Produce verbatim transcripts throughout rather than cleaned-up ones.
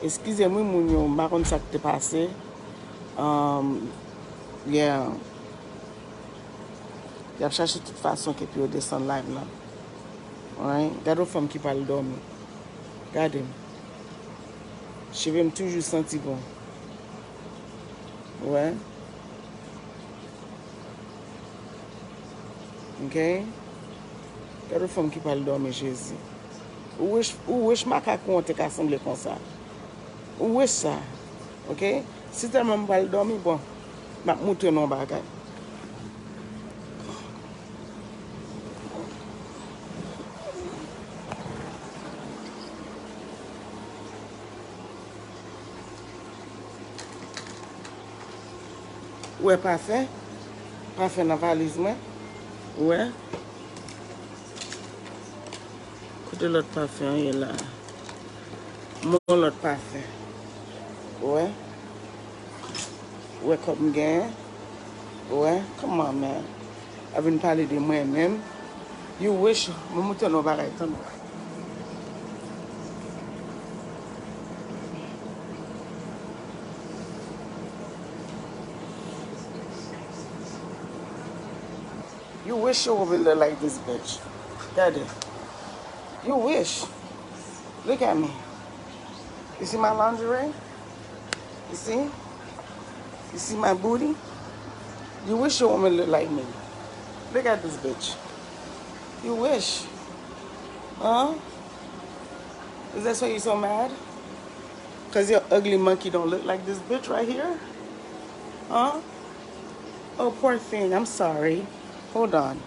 Eskize m wi moun yo, m pa konn sa k te pase. Um, yeah. Y ap chache tout fason ke pou yo desann live lan. Alright? Gade yon fanm ki pral dòmi. Gade m. Cheve m toujou santi bon. Ou wè? Ok? Gade yon fanm ki pral dòmi, Jezi. Ou wich, ou wich makak ou an te ka sanble konsa. Ou wich sa. Ok? Si tèlman m pral dòmi, bon, m ap moutre nou yon bagay. Ou wè pafen? Pafen nan valiz mwen. Ou wè? Kote lòt pafen an ye la? Mon lòt pafen. Ou wè? Ou wè kòb m genyen? Ou wè? Come on, man. A vin pale de mwen menm. You wish, mwen moutre nou bagay, tann. You wish your woman look like this bitch. Gade. You wish. Look at me. You see my lingerie? You see? You see my booty? You wish your woman look like me. Look at this bitch. You wish. Huh? Is that why you so mad? Cause your ugly monkey don't look like this bitch right here? Huh? Oh, poor thing. I'm sorry. Hold on.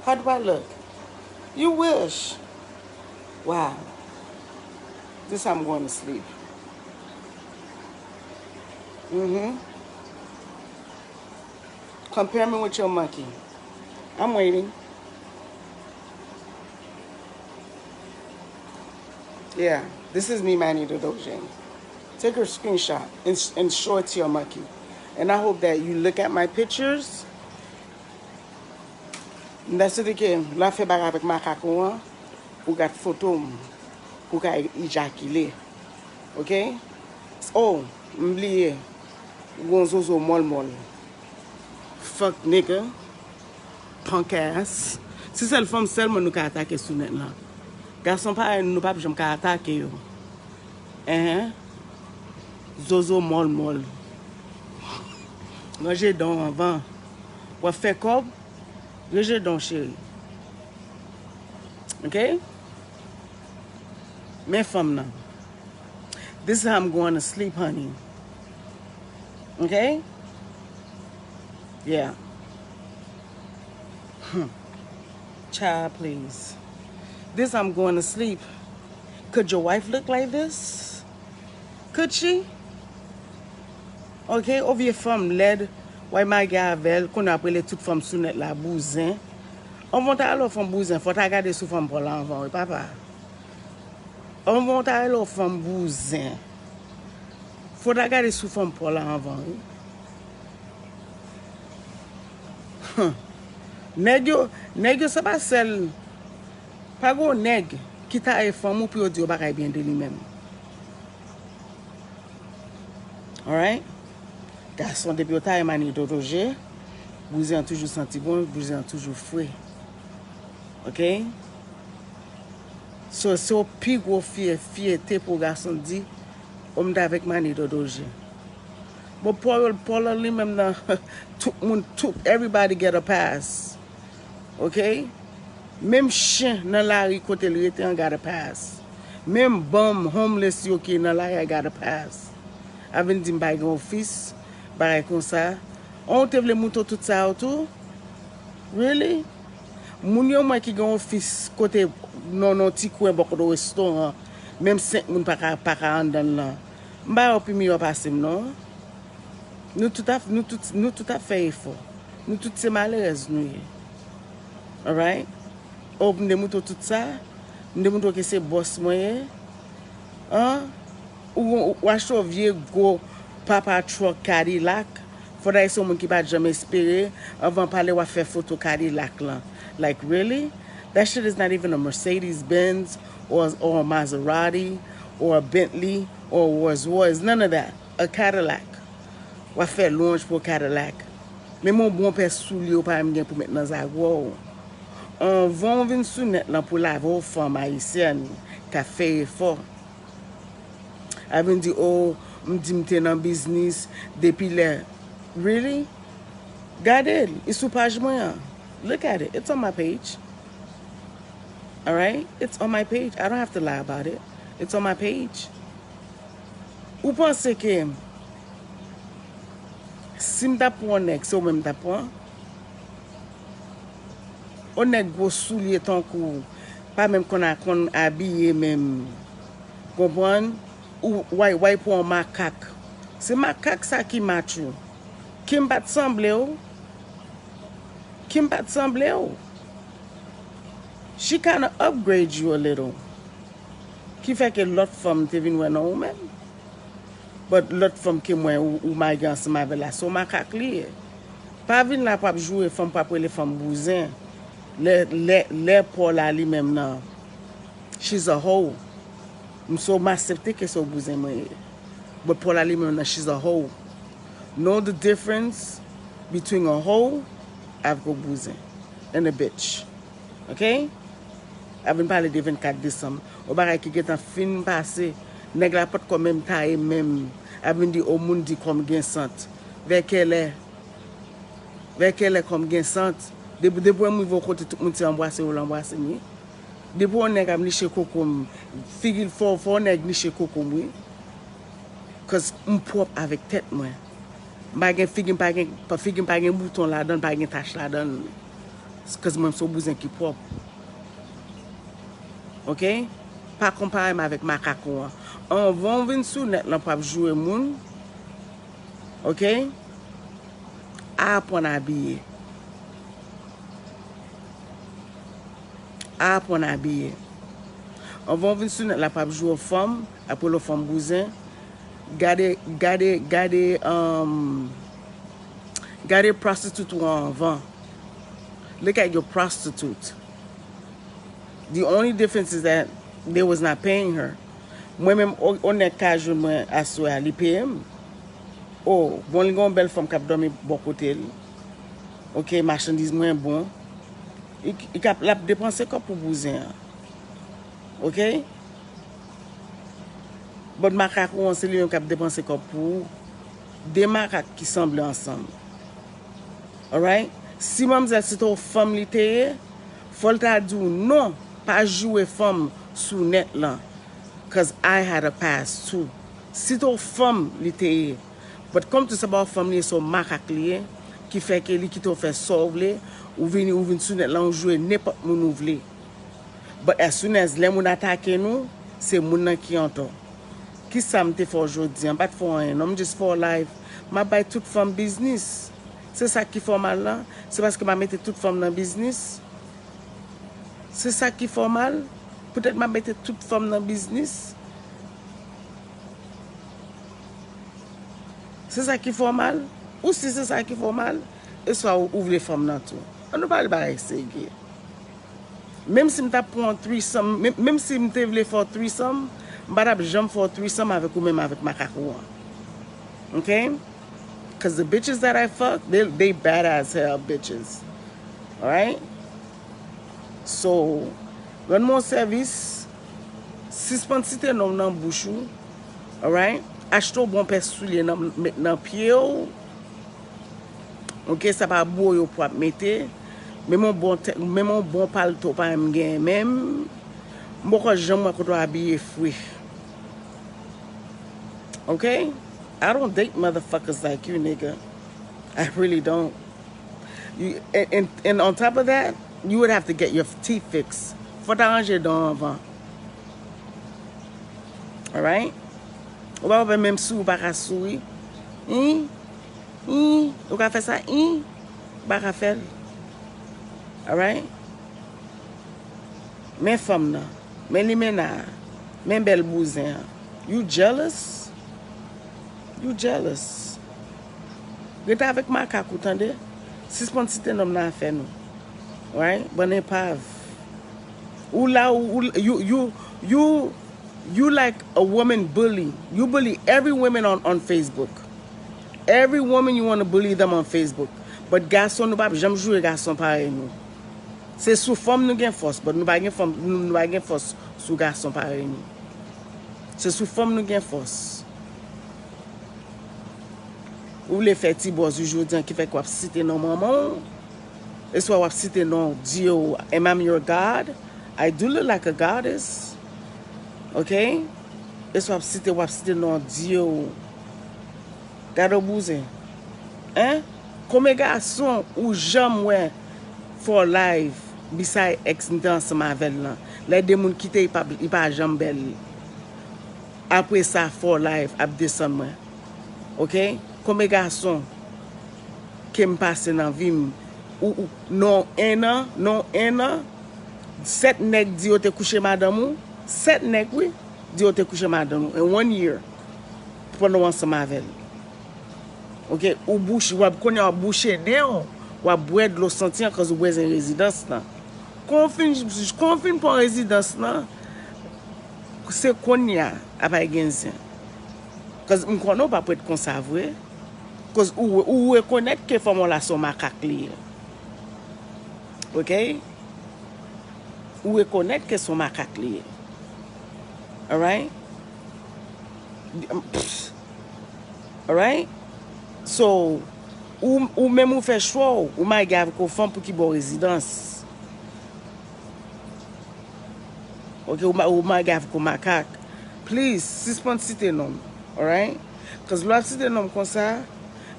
How do I look? You wish. Wow. This how I'm going to sleep. Mm-hmm. Compare me with your monkey. I'm waiting. Yeah, this is me, Manny the Doge. Take a screenshot and, and show it to your monkey. And I hope that you look at my pictures. That's it again. La fè bagay avèk makak ou an. Ou gad foto m pou w ka ejakile. Ok? Oh, m bliye. Ou gon zozo mòl mòl. Fuck nigga. Punk ass. Se sèl fanm sèlman nou ka atake sou nèt lan. Gason parèy nou, nou p ap janm ka atake yo. Enhen. Zozo mòl mòl. Ranje dan w anvan. W ap fè kòb. Ranje dan w, cheri. Ok? Men fanm nan. This is how I'm going to sleep, honey. Ok? Yeah. Hmm. Child, please. This I'm going to sleep. Could your wife look like this? Could she? Ok, o vye fanm lèd, w al marye avè l, kounye a ap rele tout fanm sou nèt la bouzen. Anvan w ta rele yon fanm bouzen, fò w ta gade sou fanm pa w la anvan, wi, papa. Anvan w ta rele yon fanm bouzen, fò w ta gade sou fanm pa w la anvan, wi. Huh. Nèg yo, nèg yo se pa sèl, pa gen yon nèg ki taye fanm ou pou yo di yon bagay byen de li menm. Alright? Gason, depi yo taye Manny Dodoje, bouzen an toujou santi bon, bouzen an toujou fre. Ok? So, se yon pi gwo fye-, fyète pou gason di, oh, m t avèk Manny Dodoje. Bon, Paul, Paul li menm nan, tout moun, tout, everybody get a pass. Ok? Menm chen nan lari kote l rete an got a pass. Menm bum, homeless yo ki nan lari a got a pass. A vin di m pa gen ofis, bagay konsa. An, ou te vle moute tout sa yo tou? Really? Moun yo m wè ki gen ofis kote nan, nan ti kwen bò kote restoran, menm senk moun pa ka, pa ka anndan l lan. M ba yo pi miyò pase m, non. Nou tout ap, nou tout, nou tout ap fè efò. Nou tout se malerèz nou ye. Alright? Oh, m te montre w tout sa? M te montre w ke se bòs mwen ye? An? Ou, ou achte yon vye gwo papa truck Cadillac? Fò dayè se yon moun ki pa t janm espere, anvan pale w ap fè foto Cadillac lan. Like, really? That shit is not even a Mercedes Benz or, or a Maserati or a Bentley or a Rolls Royce, none of that. A Cadillac. W ap fè lwanj pou Cadillac. Menm yon bon pè soulye ou pa menm gen pou met nan zagwè w. Anvan w vin sou nèt lan pou lave w fanm ayisyèn k ap fè efò. A vin di, oh, m di m te nan biznis depi lè. Really? Gade l, li sou paj mwen an. Look at it. It's on my page. Alright? It's on my page. I don't have to lie about it. It's on my page. Ou panse ke si m t ap pran yon nèg, se ou menm m t ap pran? Yon nèg gwo soulye tankou w, pa menm konn a konn abiye menm. Konprann? Ou way, way pran yon makak. Se makak sa ki match ou. Kim pa t sanble w? Kim pa t sanble w? She kinda upgrade you a little. Ki fè ke lòt fanm te vin wè nan ou menm. But lòt fanm ke mwen ou, ou mage ansanm avè l la, se yon makak li ye. Pa vin la pou ap joure fanm, pou ap rele fanm bouzen. Lè, lè, lè Paula li menm nan, she's a hoe. M so m aksepte ke se yon bouzen mwen ye. But Paula li menm nan, she's a hoe. Know the difference between a hoe avèk yon bouzen and a bitch. Ok? A vin pale de vennkat desanm. Yon bagay ki gentan fin pase. Nèg la potko menm taye menm. A vin di, o moun di kò m gen sant. Vè kèlè? Vè kèlè kò m gen sant? Depi, depi m rive yon kote, tout moun se anbrase yo, l anbrase m, wi. Depi yon nèg ap niche koko m, figi l fò, fò yon nèg niche koko m, wi. Cause m pwòp avèk tèt mwen. M pa gen figi m, pa gen, pa figi m pa gen bouton ladan l, pa gen tach ladan l. Cause mwen m se yon bouzen ki pwòp. Ok? Pa konpare m avèk makak ou an. Anvan w vin sou nèt lan pou ap joure moun. Ok? Aprann abiye. Aprann abiye. Anvan w vin sou nèt la, p ap joure fanm, ap rele w fanm bouzen. Gade, gade, gade, um, gade prostitute ou an anvan. Look at your prostitute. The only difference is that they was not paying her. Mwen menm, o, o nèg ka jwenn mwen aswè a, li peye m. O, bon, li gen yon bèl fanm k ap dòmi bò kote l. Ok, machandiz mwen bon. Li, li k ap, l ap depanse kòb pou bouzen an. Ok? But makak ou an, se li menm k ap depanse kòb pou ou. De makak ki sanble ansanm. Alright? Si manmzèl se te yon fanm li te ye, fò l ta di w non, pa joure fanm sou nèt lan. Cause I had a past too. Si te yon fanm li te ye. But kòm tou se pa yon fanm li ye, se yon makak li ye, ki fè ke li kite w fè sa w vle, ou vini, ou vin sou nèt lan, ou joure nenpòt moun ou vle. But as soon as lè moun atake nou, se moun nan ki antò. Kisa m te fè w jodi a? M pa t fè w anyen non, m just fè w live. M ap bay tout fanm biznis. Se sa ki fè w mal la? Se paske m ap mete tout fanm nan biznis? Se sa ki fè w mal? Poutèt m ap mete tout fanm nan biznis? Se sa ki fè w mal? Ou si se sa ki fè w mal, e swa ou, ou vle fanm nan tou. Ann nou pale bagay serye. Menm si m t ap pran yon threesome, menm, menm si m te vle fè yon threesome, m pa t ap janm fè yon threesome avèk ou menm avèk makak ou an. Ok? Cause the bitches that I fuck, they, they bad as hell bitches. Alright? So, rann mwen yon sèvis, sispann site non m nan bouch ou. Alright? Achte yon bon pè soulye nan, met nan pye w. Ok, sa pa bwoyo pou ap mete. Menm yon bon tè, menm yon bon palto pa menm gen menm. M poko janm wè kote w abiye fre. Ok? I don't date motherfuckers like you, nigga. I really don't. You, and, and, and on top of that, you would have to get your teeth fixed. Fò w ta ranje dan w anvan. Alright? Ou pa wè menm si ou pa ka souri. Hein? Hein? Ou ka fè sa? Hein? Ou pa ka fè l. Alright? Men fanm nan. Men limena a. Men bèl bouzen an. You jealous? You jealous. Rete avèk makak ou, tande? Sispann site nonm nan afè nou. Right? Bann enpav. Ou la, ou, ou, you, you, you, you like a woman bully. You bully every woman on, on Facebook. Every woman you wanna bully them on Facebook. But gason, nou p ap janm joure gason parèy nou. Se sou fanm nou gen fòs, but nou pa gen fanm, nou, nou pa gen fòs sou gason parèy nou. Se sou fanm nou gen fòs. Ou vle fè ti bòz ou jodi an ki fè ke w ap site non manman w. E swa w ap site non dye w, am I your God? I do look like a goddess. Ok? E swa w ap site, w ap site non dye w. Gade w bouzen. Hein? Konbyen gason ou janm wè fè w live beside ex m te ansanm avè l lan? Lè de moun kite, li pa, li pa janm bèl. Apre sa, fè w live ap desann mwen. Ok? Konbyen gason ke m pase nan vi m? Ou, ou, non en an, non en an, sèt nèg di yo te kouche madanm ou. Sèt nèg, wi, di yo te kouche madanm ou. In one year. Pandan w ansanm avè l. Ok? Ou bouch, w ap konnen w ap bouche nen w, w ap bwè dlo santi an, cause ou bezwen rezidans lan. Kon w fin, kon w fin pran rezidans lan, se kounye a, apay gen zen. Cause m konnen w p ap ret konsa vre. Cause ou, ou rekonèt ke fanm w la se yon makak li ye. Ok? Ou rekonèt ke se yon makak li ye. Alright? Pff. Alright? So, ou, ou menm ou fè chwa w, ou mage avèk yon fanm pou ki ba w rezidans. Ok, ou, ma- ou mage avèk yon makak. Please, sispann site non m. Alright? Cause lè w ap site non m konsa,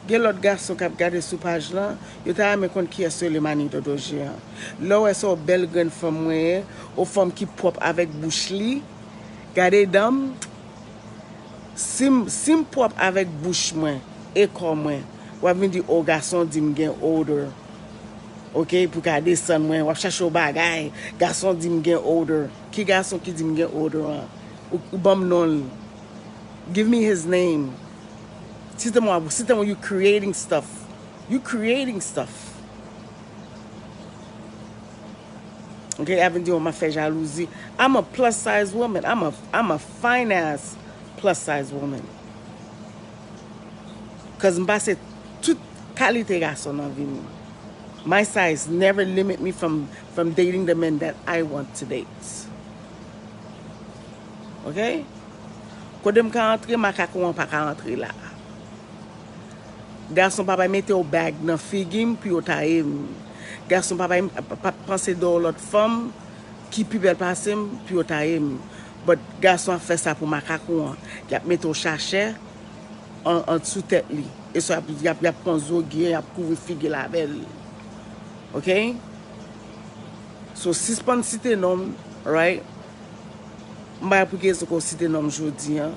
gen lòt gason k ap gade sou paj lan, yo ta renmen konn kiyès rele Mannie Dodo Jeyan. Lè w wè se yon bèl grenn fanm mwen ye, yon fanm ki pwòp avèk bouch li, gade dan m, si m, si m pwòp avèk bouch mwen e kò mwen, w ap vin di, o, gason di m gen odor. Ok, pou ka desann mwen, w ap chache yon bagay, gason di m gen odor. Ki gason ki di m gen odor an? Ou, ou ban m non l. Give me his name. Site mwen, site mwen, you creating stuff. You creating stuff. Ok, y ap vin di, o, m ap fè jalouzi. I'm a plus size woman. I'm a, I'm a fine ass plus size woman. Cause m pase tout kalite gason nan vi m. My size never limit me from, from dating the men that I want to date. Ok? Kote m ka antre, makak ou an pa ka antre la. Gason pa bay mete yon bag nan figi m pou yo taye m. Gason pa bay, pa, pa panse de yon lòt fanm ki pi bèl pase m pou yo taye m. But gason ap fè sa pou makak ou an. Y ap mete yon chachè an, an sou tèt li. E sa y ap, y ap, y ap pran zo gye, y ap kouvri figi l avè l. Ok? So, sispann site non m, right? M pa wè pou ki rezon ke w site non m jodi an.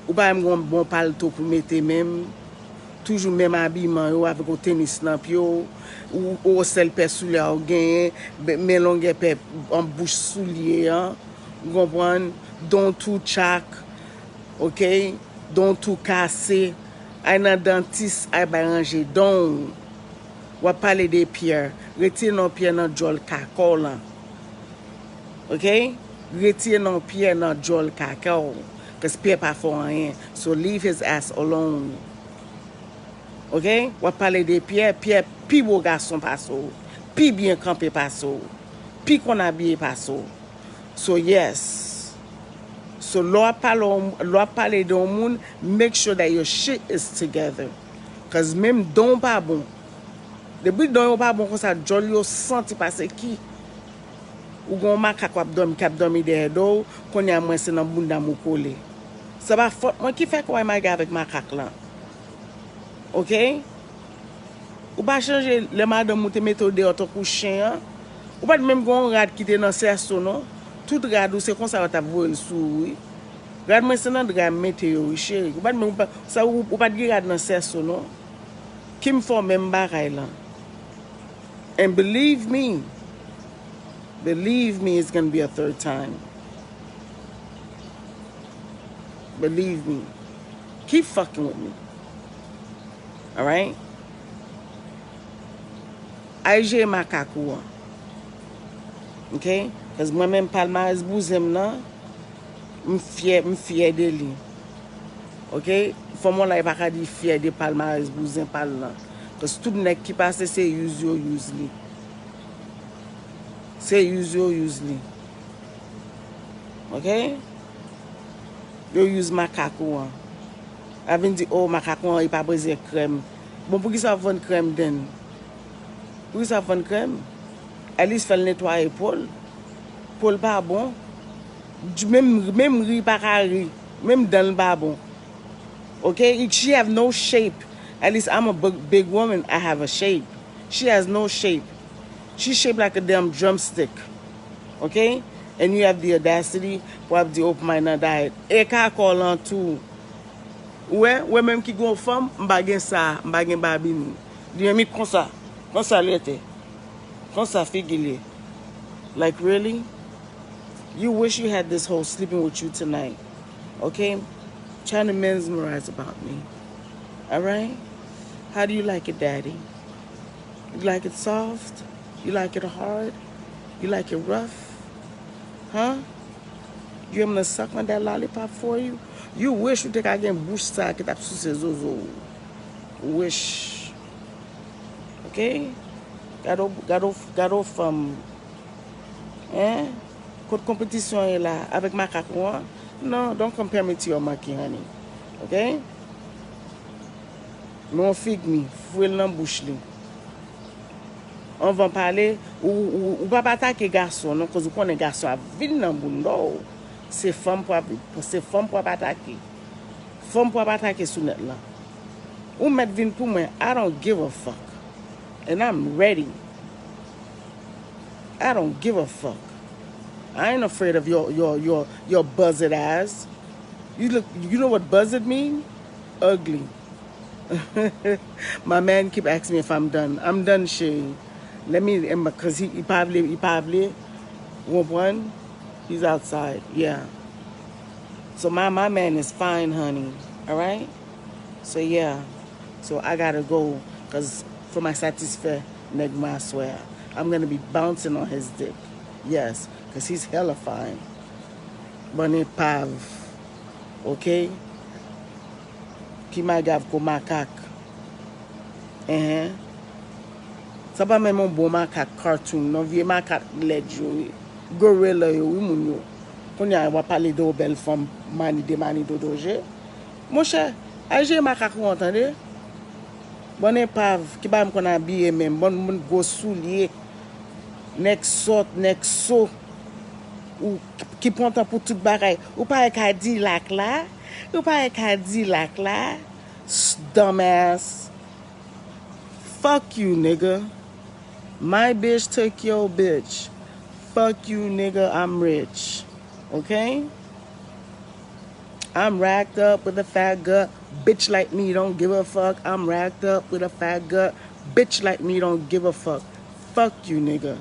Ou pa menm gen yon bon palto pou mete menm. Toujou menm abiman yo avèk yon tenis nan pye w. Ou, ou sèl pè soulye a w genyen, be- men longè pè an bouch soulye an. Ou konprann? Don tou tchak. Ok? Don tou kase. Ay nan dantis, ay bay ranje don w. W ap pale de Pierre. Retire non Pierre nan djòl kaka w lan. Ok? Retire non Pierre nan djòl kaka w. Cause Pierre pa fè w anyen. So leave his ass alone. Ok? W ap pale de Pierre. Pierre pi bo gason pase w. Pi byen kanpe pase w. Pi konn abiye pase w. So yes. So lè w ap pale, lè w ap pale de yon moun, make sure that your shit is together. Cause menm don w pa bon. Depi don yo pa bon konsa, djòl yo santi pase ki. Ou gen yon makak w ap dòmi, k ap dòmi dèyè do w, kounye a mwen se nan bounda m ou kole. Se pa fòt mwen ki fè ke w al mage avèk makak lan. Ok? Ou pa chanje lè madanm ou te mete w deyò tankou chen an? Ou pa t menm gen yon rad ki te nan sèso non. Tout rad ou se konsa yo t ap voye l sou ou wi. Rad mwen se nan dra m mete yo wi cheri. Ou pa t menm, ou pa, sa, ou, ou pa t gen rad nan sèso non. Ki m fè w menm bagay lan. And believe me, Believe me, it's gonna be a third time. Believe me. Keep fucking with me. Alright? Al jere makak ou an. Ok? Cause mwen menm palmarès bouzen m nan, m fyè, m fyè de li. Ok? Fanm an la, li pa ka di fyè de palmarès bouzen pa l lan. Cause tout nèg ki pase, se use yo use li. Se use yo use li. Ok? Yo use makak ou an. A vin di, oh, makak ou an, li pa bezwen krèm. Bon, poukisa w ap vann krèm then? Poukisa w ap vann krèm? At least fè l netwaye po l. Po l pa bon. Menm, menm ri pa ka ri. Menm dan l pa bon. Ok? She have no shape. At least I'm a big, big woman. I have a shape. She has no shape. She shaped like a damn drumstick. Ok? And you have the audacity pou ap di, oh, pou mwen nan diet. E ka kò lan tou. Ou wè, ou wè menm ki gon fanm, m pa gen sa, m pa gen babin. Li menm konsa. Konsa l rete. Konsa figi l ye. Like, really? You wish you had this hoe sleeping with you tonight. Okay? Trying to mesmerize about me. Alright? How do you like it, daddy? You like it soft? You like it hard? You like it rough? Huh? You want me to suck on that lollipop for you? You wish ou te ka gen bouch sa ki t ap souse zozo ou. Wish. Ok? Gade w, gade w, gade w fanm. Hein? Kot konpetisyon ye la avèk makak ou an? Non, don't compare me to your monkey, honey. Ok? Men yon fig mi, foure l nan bouch li. Anvan pale, ou, ou, ou p ap atake gason non, koz ou konnen gason ap vin nan bounda w. Se fanm pou ap, se fanm pou ap atake. Fanm pou ap atake sou nèt lan. Ou mèt vin pou mwen, I don't give a fuck. And I'm ready. I don't give a fuck. I ain't afraid of your, your, your, your buzzard ass. You look, you know what buzzard mean? Ugly. My man keep asking me if I'm done. I'm done, chérie. Let me, cause he, he probably, he probably, won't one. He's outside. Yeah. So my, my man is fine, honey. All right. So yeah. So I gotta go, cause for my satisfè nèg mwen aswè a. I'm gonna be bouncing on his dick. Yes, cause he's hella fine. Bann epav. Ok? Ki magav ko makak. Enhen. Sa pa menm yon bon makak cartoon non, vye makak lèd yo ye. Gorilla yo wi moun yo. Kounye a w ap pale de yon bèl fanm mani de mani dodoje. Monchè, al jere makak ou an tande. Bann epav ki pa menm konn abiye menm, bann moun gwo soulye. Nèg sòt, nèg so. Ou ki pran tan pou tout bagay. Ou pa wè Kadilak la? Ou pa wè Kadilak la? Dumbass. Fuck you, nigga. My bitch took your bitch. Fuck you, nigga. I'm rich. Okay? I'm racked up with a fat gut. Bitch like me don't give a fuck. I'm racked up with a fat gut. Bitch like me don't give a fuck. Fuck you, nigga.